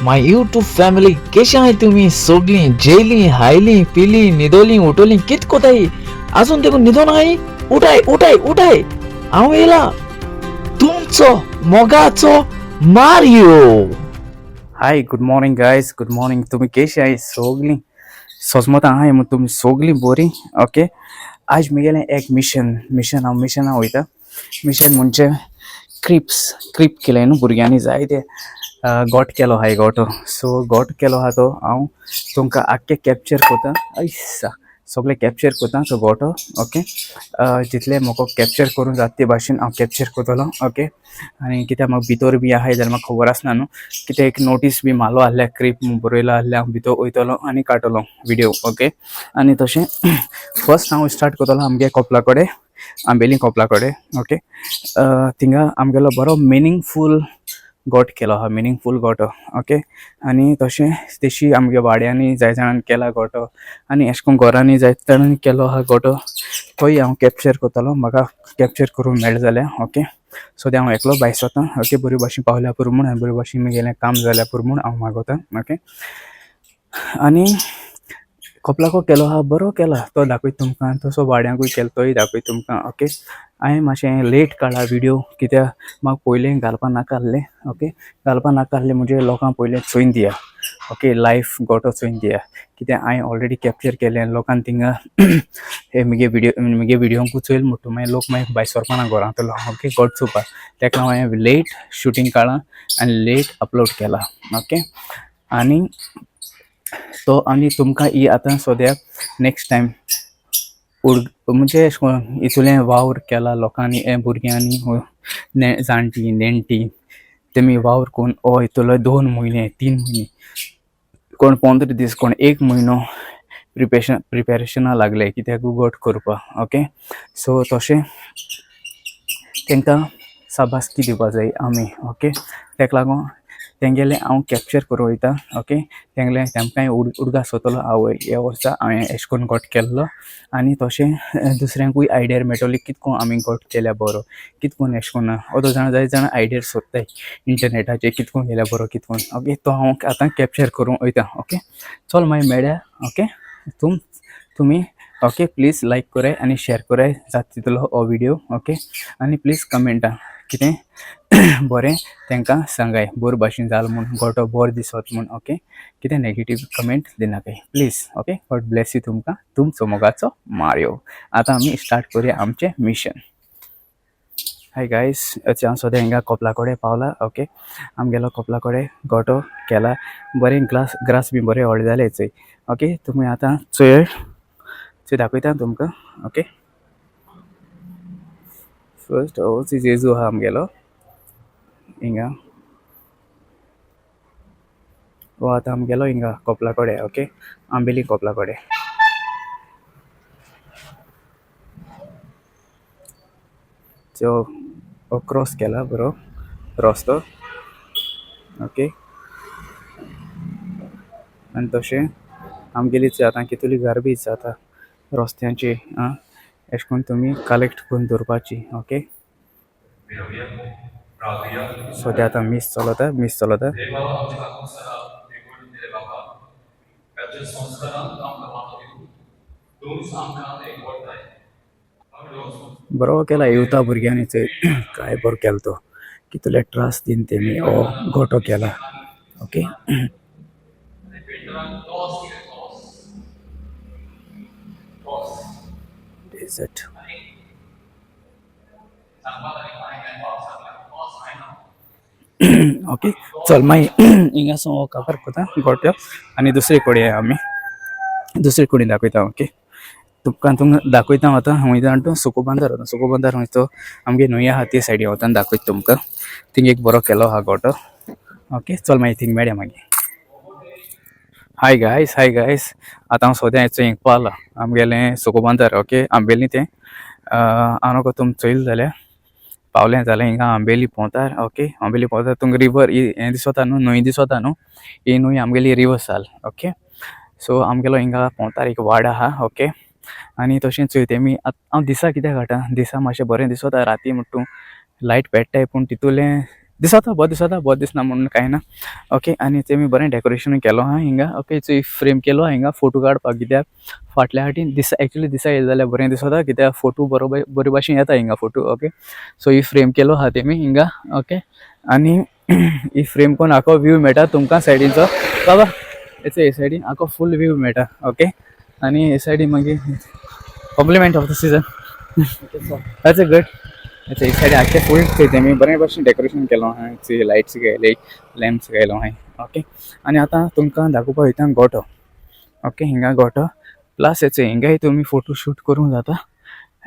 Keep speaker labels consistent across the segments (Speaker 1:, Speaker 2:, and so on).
Speaker 1: My YouTube family, केशे आहाय तुमी सोगलीं? जेयलीं, हायलीं, पिलीं, न्हिदोलीं, उठोलीं, कित कोताय? आजून देखून न्हिदोन आहाय? उठाय उठाय उठाय, हांव येयला तुमचो मोगाचो Mario.
Speaker 2: Hi, good morning guys, good morning. तुमी केशी आहाय सोगलीं? सोजमत आहाय म्हूण तुमी सोगलीं बोरी. ओके, आज मुगेलें एक मिशन मिशन हांव मिशना वयता. मिशन म्हणजे क्रिप्स क्रिप केलें न्हू भुरग्यांनी जायते गोट केलो आहाय गोटो. सो गोट केलो आहा तो हांव तुमकां आख्खें कॅप्चर करता. ऐसा सगळें कॅप्चर करता तो गोटो. ओके, जितलें म्हाका कॅप्चर करूंक जाता ते भाशेन हांव कॅप्चर करतलो. ओके, आनी कित्याक म्हाका भितर बी आहाय जाल्यार म्हाका खबर आसना न्हू, कितें एक नोटीस बी मारलो आहल्यार क्रिप बरयलो आहल्यार हांव भितर वयतलो आनी काडटलो विडियो. ओके, आनी तशें फर्स्ट हांव स्टार्ट करतलो आमगे कोपला कडेन, आंबेली कोपला कडेन. ओके, थिंगा आमगेलो बरो मिनींगफूल गोट केलो आहा, मिनींगफूल गोटो. ओके, आनी तशें तेशी आमगे वाड्यांनी जाय जाणांनी केला गोटो आनी अशें करून घरांनी जायते जाणांनी केलो आहा गोटो, तोय हांव कॅप्चर करतलो म्हाका कॅप्चर करूंक मेळ्ळें जाल्यार. ओके, सो तें हांव एकलो भायस वता. ओके, बरे भाशेन पावल्या पुरो म्हूण आनी बरे भाशेन म्हगेलें काम जाल्यार पुरो म्हूण हांव मागोता. ओके, आनी कोपलाको केलो आहा बरो केला तो दाखयता तुमकां, तसो वाड्यांकूय केलो तोय दाखयता तुमकां. ओके, हांवें मातशें लेट काडला विडियो कित्याक म्हाका पयलीं घालपा नाका आहलें. ओके, घालपा नाका आहलें म्हणजे लोकांक पयलीं चोयन दिया. ओके, लायफ गोटो चोयन दिया, कित्याक हांवें ऑलरेडी कॅप्चर केलें लोकांक थिंगा हे मुगे विडियो मुगे विडियोंकूय चोयल म्हणटा मागीर लोक मागीर भायर सरपाना घरांतलो. ओके, गोट चोवपाक तेका लागून हांवें लेट शुटींग काडलां आनी लेट अपलोड केला. ओके, आनी तो आनी तुमकां ही आतां सद्याक नेक्स्ट टायम म्हणजे अशें करून इतलें वावर केला लोकांनी, हे भुरग्यांनी, जाणटीं नेणटीं तेमी वावर करून हो इतलो 2 म्हयने 3 म्हयने, कोण 15 दीस, कोण 1 म्हयनो प्रिपेरेशना लागले कित्याक गोट करपाक. ओके, सो तशें तांकां साबासकी दिवपा जाय आमी. ओके, ताका लागून तेंगेलें हांव कॅप्चर करूं वयता. ओके, तेंगलें तेमकांय उडगास जातलो आवय ह्या वर्सा हांवें अशें करून गोट केल्लो आनी तशें दुसऱ्यांकूय आयडिया मेळटली कितें करून आमी गोट केल्या बरो, कितें करून अशें करून अदो जाणां जायते जाणां आयडिया सोदताय इंटरनेटाचेर कितें करून केल्या बरो कितें करून. ओके, तो हांव आतां कॅप्चर करूंक वयता. ओके, चल मागीर मेळया. ओके, तुमी ओके प्लीज लायक कराय आनी शेयर कराय जाता तितलो हो विडियो. ओके, आनी प्लीज कमेंटा कितें बरें तांकां सांगाय बरे भाशेन जाल म्हूण, गोटो बरो दिसत म्हूण. ओके, कितें नेगेटीव कमेंट दिनाकाय please. Okay, God bless you तुमकां. तुमचो मोगाचो मारियो. आतां आमी स्टार्ट करुया आमचें मिशन. हाय गायस, हांव सद्या हिंगा कोपला कडेन पावला. ओके, आमगेलो कोपला कडेन गोटो केला, बरें ग्रास बी बरें व्हडलें जालें चोय. ओके, तुमी आतां चोय चोय दाखयता तुमकां. ओके, फर्स्ट हो जेजू आहा आमगेलो हिंगा, हो आतां आमगेलो हिंगा कोपला कडेन. ओके, आंबेली कोपला कडेन. सो हो क्रॉस केला बरो रस्तो. ओके, आनी तशें आमगेली आतां कितली गार्बेज जाता रस्त्यांची, आं अशें करून तुमी कलेक्ट करून दवरपाची. ओके, सद्या आतां मीस चलता, मीस चलता. बरो केला येवता भुरग्यांनी चोय, काय बरो केलो तो, कितले त्रास दिवन तेमी हो गोटो केला. Okay, desert. ओके, चल मागीर हिंगासून हो कवर करता गोट्यो आनी दुसरे कडेन आमी दुसरे कडेन दाखयता. ओके, तुमकां तुमकां दाखयता आतां वयता आनी तो सुको बांदार वता, सुको बांदार वयता आमगे न्हंय आहा ते सायडीन वता दाखयता तुमकां. थिंग एक बरो केलो आहा गोटो. ओके, चल मागीर थिंग मेळया मागीर. हाय गायस, हाय गायस, आतां हांव सद्या हिंग पावला आमगेलें सुको बांदार. ओके, आंबेली तें हांव तुमी चोयलें जाल्यार पावलें जाल्यार हिंगा आंबेली पोंतार. ओके, आंबेली पोंतार तुमकां रिवर हें दिसता न्हू, न्हंय दिसता न्हू, ही न्हंय आमगेली रिवर साल. ओके, सो आमगेलो हिंगा पोंतार एक वाड आहा. ओके, आनी तशें चोय तेमी हांव दिसा कित्याक काडटा, दिसा मातशें बरें दिसता, राती म्हणटा तूं लायट पेट्टाय पूण तितूलें दिसता बरो दिसता, बरो दिसना म्हणून कांय ना. ओके आनी तेमी बरें डेकोरेशन केलो आहा हिंगा. ओके चोय फ्रेम केलो आहा हिंगा फोटो काडपाक, कित्याक फाटल्या फाटीन दिसा एक्चुली दिसा येयले जाल्यार बरें दिसता, कित्याक फोटो बरोबर बरे भाशेन येता हिंगा फोटो. ओके सो ही फ्रेम केलो आहा तेमी हिंगा. ओके आनी ही फ्रेम कोन आखो व्यू मेळटा तुमकां सायडीचो बाबा, हेचे हे सायडीन आखो फूल व्यू मेळटा. ओके आनी हे सायडीन मागीर compliment of the season, that's a good. अच्छा हे सायडीन आख्खे फूल तेमी बरें भाशेन डेकोरेशन केलो आहा, लायट्स घायले, लॅम्प्स घायलो आहा. ओके आनी आतां तुमकां दाखोवपाक वयता गोटो. ओके हिंगा गोटो प्लस हेचे हिंगाय तुमी फोटो शूट करूंक जाता.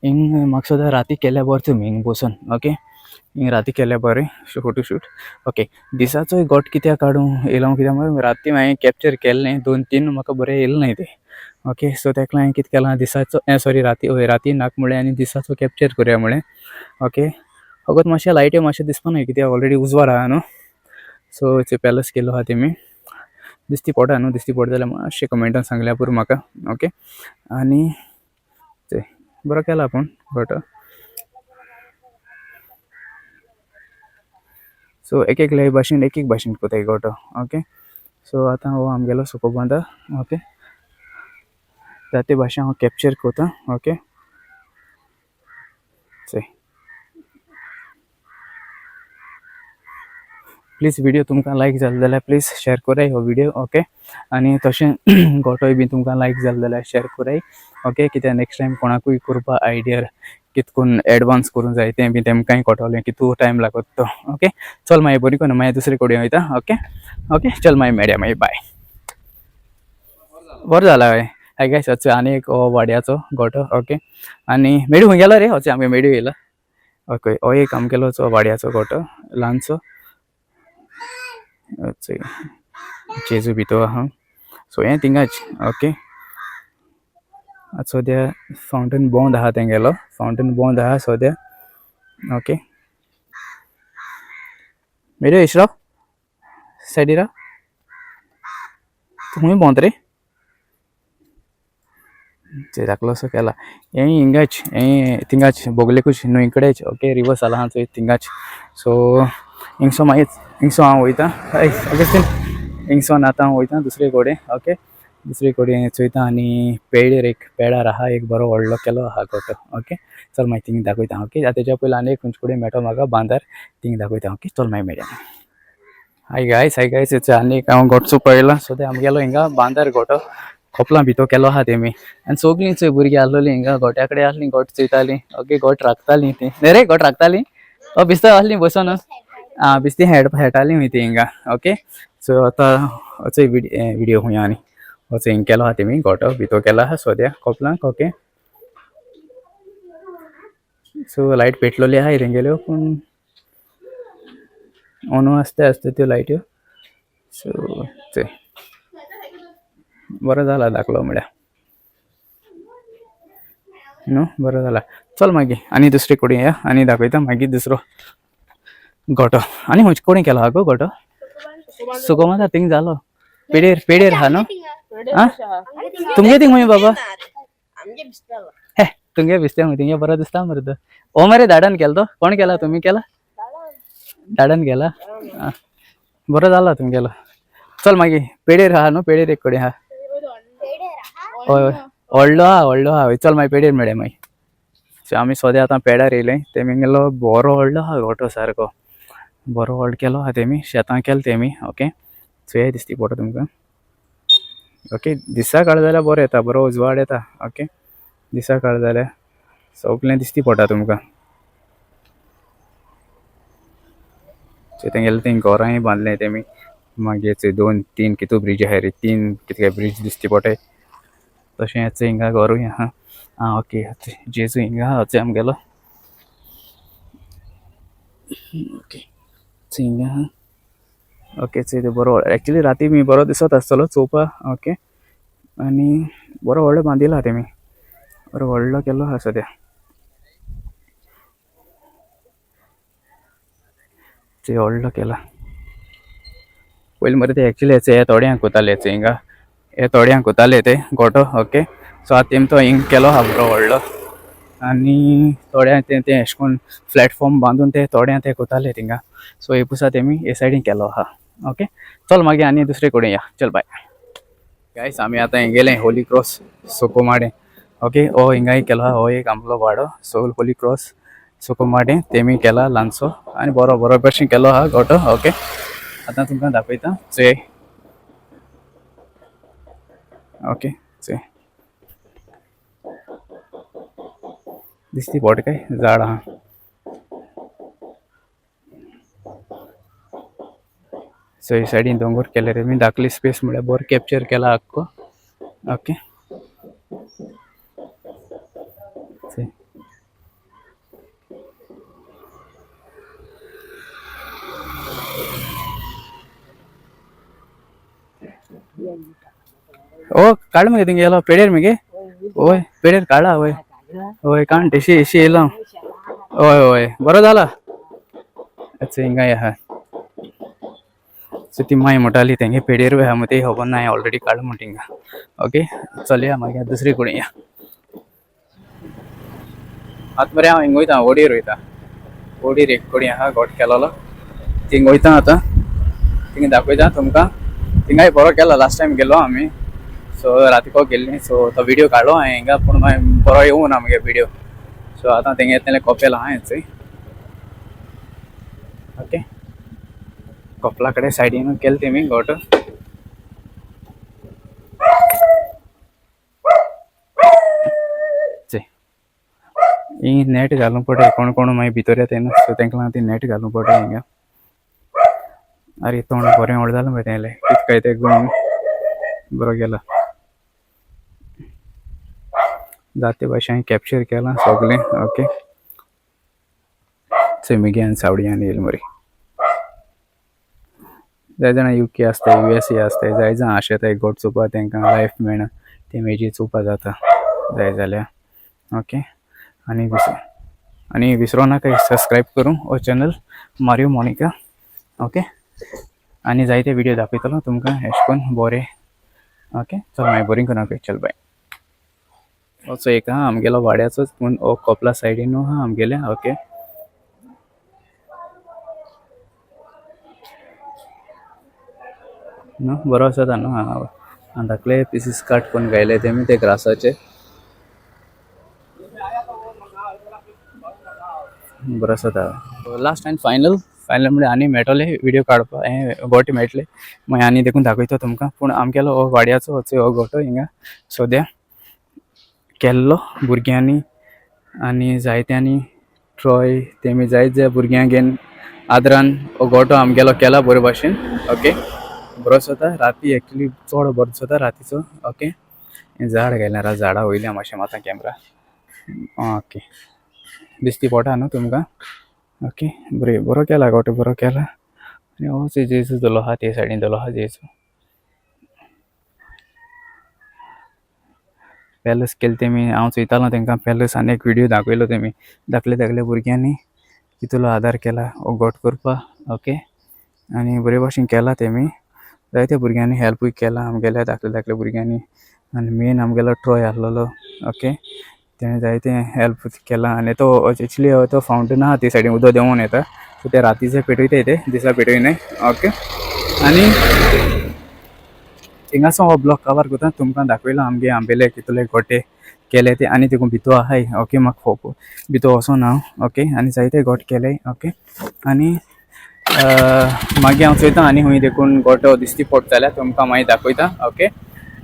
Speaker 2: हिंग म्हाका सुद्दां राती केल्यार बरें तुमी हिंग बसून. ओके हिंग राती केल्यार बरें फोटो शूट. ओके दिसाचोय गोट कित्याक काडूं येयलो हांव, कित्याक राती हांवें कॅप्चर केल्लें 2-3, म्हाका बरें येयलें न्हय तें. ओके सो तेका हांवें कितें केलां दिसाचो सॉरी राती, हय राती नाका म्हळें आनी दिसाचो कॅप्चर करुया म्हळें. ओके फकत मातशें लायट्यो मातशें दिसपा न्हय कित्याक ऑलरेडी उजवाड आहा न्हू. सो चोय पॅलस केलो आहा तेमी दिसती पडटा न्हू, दिसती पडटा जाल्यार मातशें कमेंटान सांगल्यार पुरो म्हाका. ओके आनी चोय बरो केला आपूण गोटो. सो एक एकल्या भाशेन एक एक भाशेन कोताय गोटो. ओके सो आतां हो आमगेलो सुको बांदा. ओके जाते भाशेन हांव कॅप्चर कोता. ओके चोय प्लीज व्हिडिओ तुमकां लायक जालो जाल्यार प्लीज शेअर कराय हो व्हिडिओ. ओके आनी तशें गोटोय बी तुमकां लायक जालो जाल्यार शेअर कराय. ओके कित्याक नेक्स्ट टायम कोणाकूय करपा आयडिया कितकून एडवान्स करूंक जाय तें बी तेमकांय कळटलें कितू टायम लागत तो. ओके चल मागीर बरी करून मागीर दुसरे कडेन वयता. ओके ओके चल मागीर मेळया मागीर, बाय. बरें जाला हय. हाय गायस, अचे आनी एक वाड्याचो गोटो. ओके आनी मेडू खंय गेलो रे? अचे आमगे मेडू येयला. ओके हो एक आमगेलो वाड्याचो गोटो ल्हानसो. जेजू भितर आहा. सो हें थिंगाच. ओके आतां सद्या फावंटन बंद आहा तेंगेलो, फावंटन बंद आहा सद्या. ओके मेरे इशराव सायडी राव, तूं खंय भोंवता रे? धाकलो असो केला हें हिंगाच, हें थिंगाच बोगलेकूच न्हंय कडेच. ओके रिवर्स जाला आहा चोय थिंगाच. सो हिंगसो मागीर हिंगसो हांव वयता अगस्तीन, हिंगसोन आतां हांव वयता दुसरे कडेन. ओके दुसरे कडेन चोयता आनी पेडेर एक पेडार आहा एक बरो व्हडलो केलो आहा गोटो. ओके चल मागीर थिंग दाखयता. ओके आतां तेज्या पयलीं आनी एक खंयचे कडेन मेळटो म्हाका बांदार, थिंग दाखयता. ओके चल मागीर मेळया. हाय गायस, हाय गायस, हेचे आनी एक हांव गोटसो पळयला. सो ते आमगेलो हिंगा बांदार गोटो खोपलां भितर केलो आहा तेमी. आनी सगळीं चोय भुरगीं आसलोलीं हिंगा गोट्या कडेन आसलीं, गोट चोयतालीं. ओके गोट राखतालीं तीं, न्ही रे गोट राखतालीं? ओ बिस्तां आसलीं बसोन, आं बिस्ती हेटालीं खंय तीं हिंगा. ओके सो आतां चोय विडियो खंय आनी चोय हिंग केलो आहा तेमी गोटो भितर केला आहा सद्या खोपलांक. ओके सो लायट पेटलोली आहा तेंगेल्यो, पूण ऑनू आसता आसता त्यो लायट्यो. सो चोय बरो जाला धाकलो म्हळ्यार न्हू, बरो जाला. चल मागीर आनी दुसरे कडेन या आनी दाखयता मागीर दुसरो गोटो. आनी खंयचे कडेन केलो आहा गो गोटो? सुकोमाता थिंग जालो पेडेर, पेडेर आहा न्हू? आं तुमगे थिंग खंय बाबा? हे तुमगे बिस्ते खंय? तुमगे बरो दिसता मरे तो. ओ मरे दाडान केलो तो? कोण केला? तुमी केला? दाडान केला? आं बरो जाला तुमगेलो. चल मागीर पेडेर आहा न्हू, पेडेर एक कडेन आहा. हय व्हडलो आहा, व्हडलो आहा. हय चल मागीर पेडेर मेळया मागीर. सो आमी सद्या आतां पेडार येयले. तेमगेलो बरो व्हडलो आहा गोटो, सारको बरो व्हड केलो आहा तेमी, शेतां केल तेमी. ओके चोया दिसती पडटा तुमकां. ओके दिसा काळ जाल्यार बरो येता, बरो उजवाड येता. ओके दिसा काळ जाल्यार सगळें दिसती पडटा तुमकां. सो तेंगेले तें घरांय बांदलें तेमी. मागीर चोय 2-3 कितू ब्रिज आहाय रे, 3 कितके ब्रिज दिसती पडटाय. तशेंच हिंगा घरूय आहा. आं ओके जेजू हिंगा आहा आमगेलो. ओके हिंगा आहा. ओके चोय ते बरो एक्चुली राती बी बरो दिसत आसतलो चोवपा. ओके आनी बरो व्हडलो बांदिला तेमी, बरो व्हडलो केल्लो आहा सद्या. चोय व्हडलो केला. पयलीं मरे ते एक्चुली हेचे हे थोड्यांक कोताले, हेचे हिंगा हे थोड्यांक कोताले ते गोटो. ओके सो आतां तेमी तो हिंग केलो आहा बरो व्हडलो. आनी थोड्या ते ते अशें करून प्लॅटफॉर्म बांदून ते थोड्या ते कोताले थिंगा. सो हे पुसा तेमी हे सायडीन केलो आहा. ओके चल मागीर आनी दुसरे कडेन या. चल बाय गायस. आमी आतां हें गेले होली क्रॉस सोकोमाडे. ओके हो हिंगाय केलो आहा, हो एक आमलो वाडो सो होली क्रॉस सोकोमाडे तेमी केला ल्हानसो आनी बरो बरो भशेन केलो आहा गोटो. ओके आतां तुमकां दाखयता चोय. ओके चोय दिसती पोट काय झाड आहा. सो हे सायडीन दोंगर केले रे मी धाकली स्पेस म्हळ्यार बरो कॅप्चर केला आख्खो. ओके चोय ओ काड मगे थिंगा येयलो पेडेर मगे. वय पेडेर काडला. वय वय काण तेशी एशी येयलो. हय हय बरो जाला. अच्छा हिंगा आहा. सो ती माय म्हणटाली तेंगे पेडेरूय आहा मग ते खबर ना ऑलरेडी काड म्हण थिंगा. ओके चलया मागीर दुसरे कडेन या. आतां मरे हांव हिंग वयता वडीर वयता. वडीर एक कडेन आहा गोट केलोलो थिंग वयता आतां. थिंग दाखयता तुमकां. थिंगाय बरो केला लास्ट टायम गेलो आमी. सो रातीको गेल्ली सो तो व्हिडिओ काडलो हांवें हिंगा पूण मागीर बरो येवना ना मगे व्हिडिओ. सो आतां थिंगा येतलें कपेल आहा चोय. ओके कपला कडेन सायडीन केले तेमी गोट. चोय ही नेट घालूंक पडटा कोण कोण मागीर भितर येता न्हू सो तेंका लागून ती नेट घालूंक पडटा हिंगा. आरे तोंड बरें व्हड जालां मरे तें कितें काय तें गोंग बरो गेला. जाते भाशेन कॅप्चर केलां सगळें. ओके चोय मगे आनी सावडी आनी येयली मरे. जाय जाणां युके आसताय युएसए आसताय जाय जाण आशेताय गोट चोवपा तेंकां लायफ मेळना ते मेजी चोवपा जाता जाय जाल्यार. ओके आनी आनी विसरो नाका सबस्क्रायब करूं हो चॅनल मारियो मोनिका. ओके आनी जायते व्हिडिओ दाखयतलो तुमकां एशें करून बरें. ओके चल मागीर बरीं करूं. चल बाय. असो एक आहा आमगेलो वाड्याचोच पूण हो कोपला सायडीन आहा आमगेले. ओके न्हू बरो आसा न्हू. हां धाकले पिसीस कट करून घायले तेमी ते ग्रासाचे. बरो आसा. लास्ट आनी फायनल फायनल म्हळ्यार आनी मेळटले व्हिडिओ काडपा हें गोटे मेळटले मागीर आनी देखून दाखयता तुमकां. पूण आमगेलो हो वाड्याचो हो गोटो हिंगा सद्या केल्लो भुरग्यांनी आनी जायत्यांनी ट्रॉय तेमी जायत जाय भुरग्यांक घेवन आदरान हो गोटो आमगेलो केला बरे भाशेन. ओके बरो जाता राती एक्चुली चड बरो जाता रातीचो. ओके हें झाड घायलें झाडां वयल्या मातशें माता कॅमरा. ओके दिसती पोटा न्हू तुमकां. ओके बरें बरो केला गोटो बरो केला. आनी हो जेजू धरलो आहा ते सायडीन धरलो आहा जेजू. पॅलस केले तेमी हांव चोयतालो तेंकां पॅलस आनी एक व्हिडिओ दाखयलो तेमी धाकले धाकले भुरग्यांनी कितलो आदार केला हो गोट करपाक. ओके आनी बरे भाशेन केला तेमी जायते भुरग्यांनी हेल्पूय केला आमगेल्या धाकले धाकले भुरग्यांनी. आनी मेन आमगेलो ट्रॉय आसलेलो. ओके तेणें जायते हेल्प केला. आनी तो एक्चुली तो फावंटन आहा ते सायडीन उदक देंवोन येता. सो ते रातीचे पेटयताय ते दिसा पेटयनाय. ओके आनी हिंगासो हो ब्लॉग कवर करता तुमकां दाखयलो आमगे आंबेले कितले गोटे केले ते आनी तिकून भितर आहाय. ओके म्हाका भितर वचोन हांव. ओके आनी जायते गोट केले. ओके आनी मागीर हांव चोयता आनी खंय देखून गोटो दिसती पडटा जाल्यार तुमकां मागीर दाखयता. ओके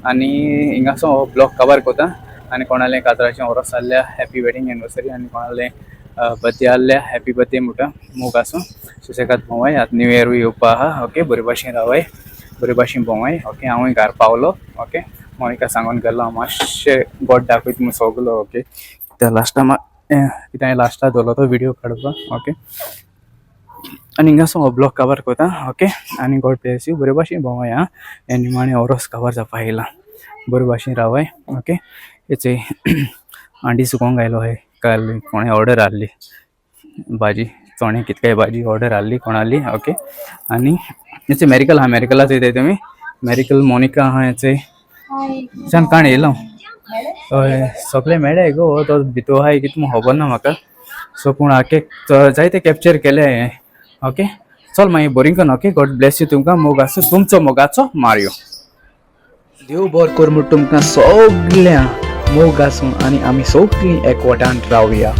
Speaker 2: आनी हिंगासो हो ब्लॉग कवर करता. आनी कोणालें काजराचें ओरोस जाल्ल्या हॅपी वेडींग एनिवर्सरी आनी कोणालें बर्थडे आहल्या हॅपी बर्थडे म्हणटा मोग आसूं सुसेगाद भोंवाय. आतां न्यू इयरूय येवपा आहा. ओके बरे भाशेन रावाय बरे भाशेन भोंवाय. ओके हांवूय घरा पावलो. ओके मोनिका सांगून गेलो हांव मातशें गोट दाखयता म्हूण सगलो. ओके त्या लास्टा कितें लास्टा दवरलो तो व्हिडिओ काडपाक. ओके आनी हिंगासो हो ब्लॉग कवर करता. ओके आनी गॉड ब्लेस you. बरे भाशेन भोंवाय आं. हें निमाणें ओरोस कवर जावपा येयलां. बरे भाशेन रावाय. ओके हेचे हांडी सुकोवंक घायलो हय काल कोणें ऑर्डर आहली भाजी चणे कितकाय भाजी ऑर्डर आहली कोणाली. ओके आनी हेचे मेरिकल आहा मेरिकला चोयताय तुमी मेरिकल मोनिका आहा हेचे. सांग काण येयलो. हय सगळे मेळ्ळे गो, तो भितर आहाय कितें म्हूण खबर ना म्हाका. सो पूण आके जायते कॅप्चर केले हांवें. ओके, चल मागीर बरी कन. Okay, God Blaise you. तुमकां मोग आसूं, तुमचो मोगाचो मारयो. देव बरो कर म्हूण तुमकां सगळ्यांक, मोग आसूं आनी आमी सगळीं एकवटान रावया.